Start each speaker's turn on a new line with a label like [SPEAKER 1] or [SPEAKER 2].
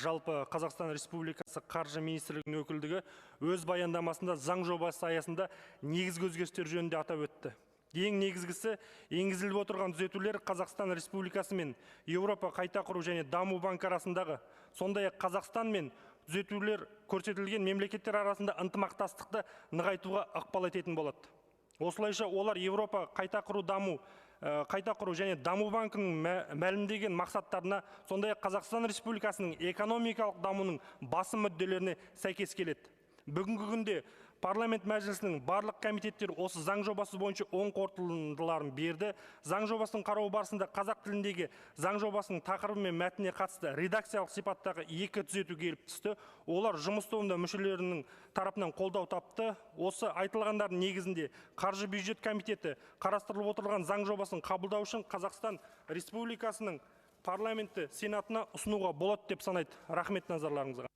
[SPEAKER 1] Жалпы, Қазақстан Республикасы Қаржы министрлігінің өкілдігі өз баяндамасында заң жобасы аясында негізгі өзгерістер жөнінде атап өтті. Ең негізгісі, енгізіліп отырған түзетулер Қазақстан Республикасы мен Еуропа қайта құру және даму банкі арасындағы, сондай-ақ Қазақстан мен түзетулер көрсетілген мемлекеттер арасында ынтымақтастықты нығайтуға ықпал ететін болады. Осылайша, олар Еуропа қайта құру және даму банкінің мәлімдеген мақсаттарына, сондай-ақ Қазақстан Республикасының экономикалық дамуының басым мүдделеріне сәйкес келеді. Бүгінгі күнде парламент мәжілісінің барлық комитеттері осы заң жобасы бойынша оң қорытындыларын берді. Заң жобасын қарау барысында қазақ тіліндегі заң жобасының тақырыбы мен мәтініне қатысты редакциялық сипаттағы екі түзету келіп түсті. Олар жұмыс тобында мүшелерінің тарапынан қолдау тапты. Осы айтылғандардың негізінде Қаржы бюджет комитеті қарастырылып отырған заң жобасын қабылдау үшін Қазақстан Республикасының парламенті Сенатына ұсынуға болады деп санайды. Рахмет назарларыңызға.